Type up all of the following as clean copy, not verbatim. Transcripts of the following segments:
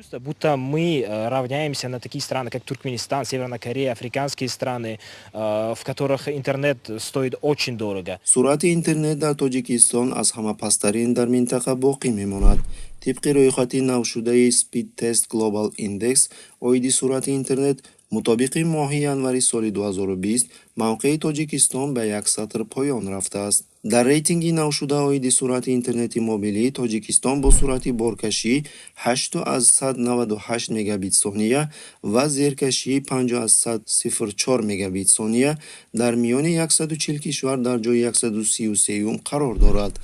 Чувство, будто мы равняемся на такие страны, как Туркменистан, Северная Корея, африканские страны, в которых интернет стоит очень дорого. Суръати интернет дар Тоҷикистон аз ҳама пасттарин дар минтақа боқӣ мемонад. Тибқи рӯйхати навшудаи Speedtest Global Index оиди суръати интернет, мутобиқи моҳи январи соли 2020 мавқеи Тоҷикистон ба як сатр поён рафтааст. Дар рейтинги навшуда оиди суръати интернети мобилӣ Тоҷикистон бо суръати боркашӣ 8,98 мегабит сония ва зеркашии 5,04 мегабит сония дар миёни 140 кишвар дар ҷои 133-юм қарор дорад.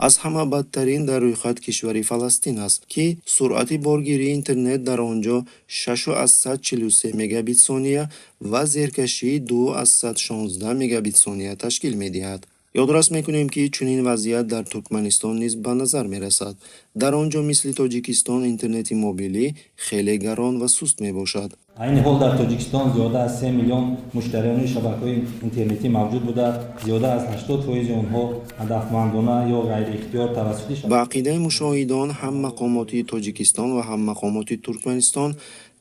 Аз ҳама бадтарин дар рӯйхат кишвари Фаластин аст, ки суръати боргирии интернет дар он ҷо 6,43 мегабит сония ва зеркашии 2,16 мегабит сония ташкил медиҳад. Ёдрас мекунем, ки чунин вазъият дар Туркманистон низ ба назар мерасад. Дар он ҷо мисли Тоҷикистон интернети мобилӣ хеле гарон ва суст мебошад. Айни ҳол дар Тоҷикистон зиёда аз 3 миллион муштариёни шабакаҳои интернетӣ мавҷуд буда, зиёда аз 80 фоизи онҳо ҳадафмандона ё ғайриихтиёр тавассути Ба ақидаи мушоҳидон, ҳам мақомоти Тоҷикистон ва ҳам мақомоти Туркманистон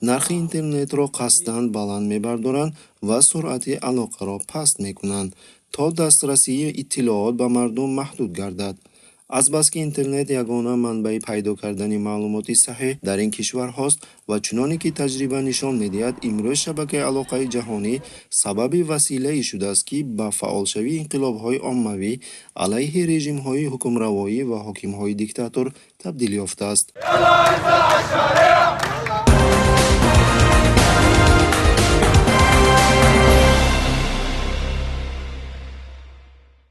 нархи интернетро қасдан баланд мебардоранд ва суръати алоқаро паст мекунанд, то дастрасии иттилоот ба мардум маҳдуд гардад. Азбаски интернет ягона манбаи пайдо кардани маълумоти саҳеҳ дар ин кишварҳост ва чуноне ки таҷриба нишон медиҳад, имрӯз шабакаи алоқаи ҷаҳонӣ сабаби василае шудааст, ки ба фаъолшавии инқилобҳои оммавӣ алайҳи режимҳои ҳукмравоӣ ва ҳокимҳои диктатор табдил ёфтааст. يلا انزل عالشارع.